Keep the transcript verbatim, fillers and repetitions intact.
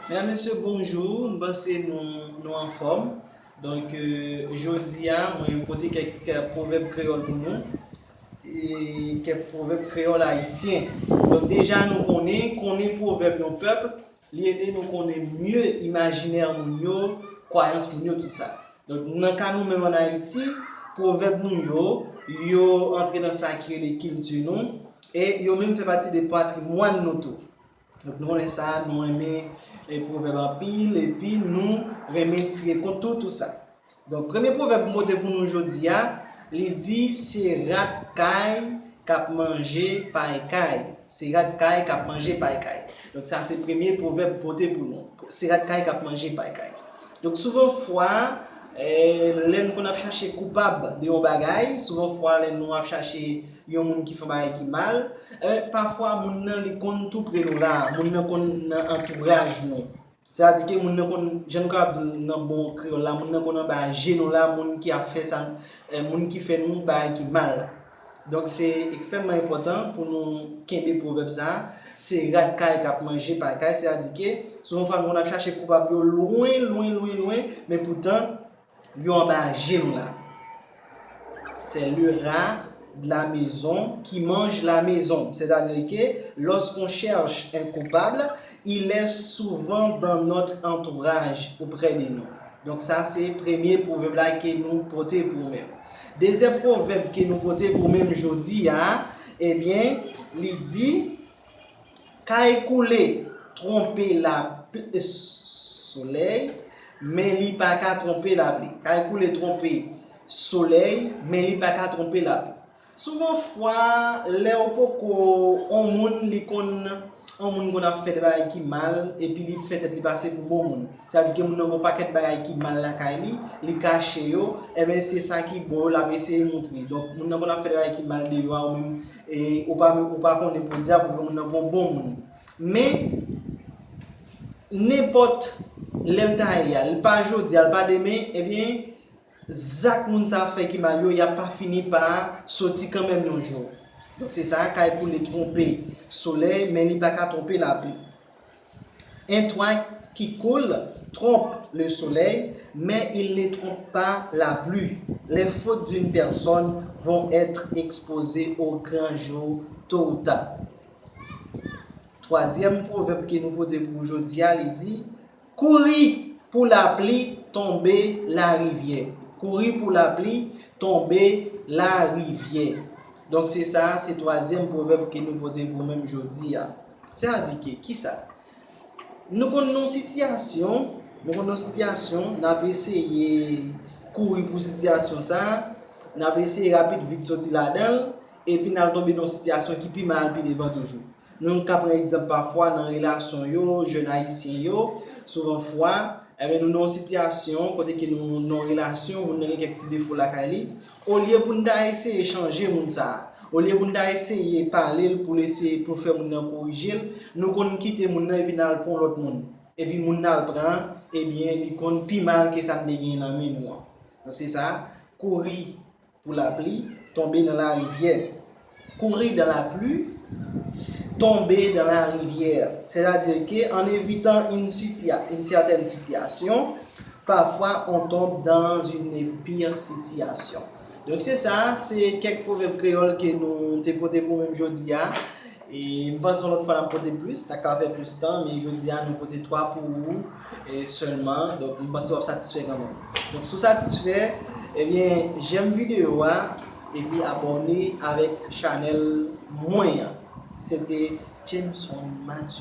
Medam, mesye, bonjou. M panse nou, nou anfòm. Donk, euh, jodi a, mwen pote kèk, euh, pwovèb kreyòl pou nou. E kèk pwovèb kreyòl ayisyen. Donk, deja nou konnen, konnen pwovèb yon pèp, li ede nou konnen mye imajinè moun yo, kwayans moun yo, tout sa. Donk, nan ka nou menm ann Ayiti, pwovèb nou yo, yo antre nan sa ki rele kilti nou, e yo menm fè pati de patrimwàn nou tou. Donk, nou konnen sa, nou renmen, e, pwovèb anpil, epi nou renmen tire kont tou, tout sa. Donk, premye pwovèb m pote pou nou jodi a, li di, se rat kay k ap manje pay kay. Se rat kay k ap manje pay kay. Donk, sa se premye pwovèb m pote pou nou. Se rat kay k ap manje pay kay. Donk, souvan fwa, e, lè n konn ap chache koupab de yon bagay, souvan fwa lè nou ap chache yon moun ki fè yon bagay ki mal, e, pafwa moun nan li konn tou pre nou la, moun nan konn nan antouraj nou. Sètadi ke moun nan konn, jan nou kapab di nan bon kreyòl la, moun nan konn anba je nou la, moun ki ap fè sa, e, moun ki fè nou bagay ki mal la. Donk, se ekstrèmman enpòtan pou nou kenbe pwovèb sa a. Se rat kay k ap manje pay kay, sètadi ke souvan fwa nou konn ap chache koupab yo lwen, lwen, lwen, lwen, men poutan, yo anba je nou la. C'est le rat de la maison qui mange la maison. C'est-à-dire que lorsqu'on cherche un coupable, il est souvent dans notre entourage, auprès de nous. Donk, sa se premye pwovèb la ke nou pote pou ou menm. Dezyèm pwovèb ke nou pote pou ou menm jodi a, ebyen, li di, kay koule twonpe la, solèy, men li pa ka twonpe lapli. Kay koule twonpe solèy, men li pa ka twonpe lapli. Souvan fwa, lè ou poko, on moun li konn, on moun konn ap fè de bagay ki mal, epi li fè tèt li pase pou bon moun. Sètadi ke moun nan gon pakèt bagay ki mal lakay li, li kache yo, ebyen se sa ki bon yo, l ap eseye moutre. Donk, moun nan konn ap fè de bagay ki mal deyò a, ou menm, e, ou pa, ou pa konnen pou di a, pou moun nan gon bon moun. Men, nenpòt lè l ta ye a, li pa jodi a, li pa demen, ebyen, zak moun sa ap fè ki mal yo, y ap pa fini pa soti kanmenm yon jou. Donk, se sa, kay koule twonpe solèy, men li pa ka twonpe lapli. Un toit qui coule trompe le soleil, mais il ne trompe pas la pluie. Les fautes d'une personne vont être exposées au grand jour tôt ou tard. Twazyèm pwovèb ke nou pote pou jodi a, li di, kouri pou lapli, tonbe larivyè. Kouri pou lapli, tonbe larivyè. Donk, se sa, se twazyèm pwovèb ke nou pote pou menm jodi a. Sètadi ke, kisa? Nou konn nan yon sitiyasyon, nou konn nan yon sitiyasyon, n ap eseye kouri pou sitiyasyon sa a, n ap eseye rapid vit soti ladan l, epi n al tonbe nan yon sitiyasyon ki pi mal pi devan toujou. Nou ka pran egzanp pafwa nan relasyon yo, jèn ayisyen yo, souvan fwa, ebyen, nou nan yon sitiyasyon kote ke nou nan yon relasyon, moun nan gen kèk ti defo lakay li, olye pou n ta eseye chanje moun sa a, olye pou n ta eseye pale l pou l eseye, pou fè moun nan korije l, nou konn kite moun nan epi n al pran yon lòt moun. Epi moun n al pran an, ebyen, li konn pi mal ke sa n te genyen nan men nou an. Donk, se sa, kouri pou lapli, tonbe nan larivyè. Courir dans la pluie, tomber dans la rivière. C'est-à-dire que en évitant une situa-, une certaine situation, parfois on tombe dans une pire situation. Donk, se sa, se kèk pwovèb kreyòl ke nou te pote pou menm jodi a. E m panse yon lòt fwa n ap pote plis, n ap ka fè plis tan, men jodi a nou pote twa pou ou, e, sèlman. Donk, m panse w ap satisfè kanmenm. Donk, si w satisfè, ebyen, jèm videyo a, epi abòne avèk chanèl mwen an. Se te Jameson Mathieu.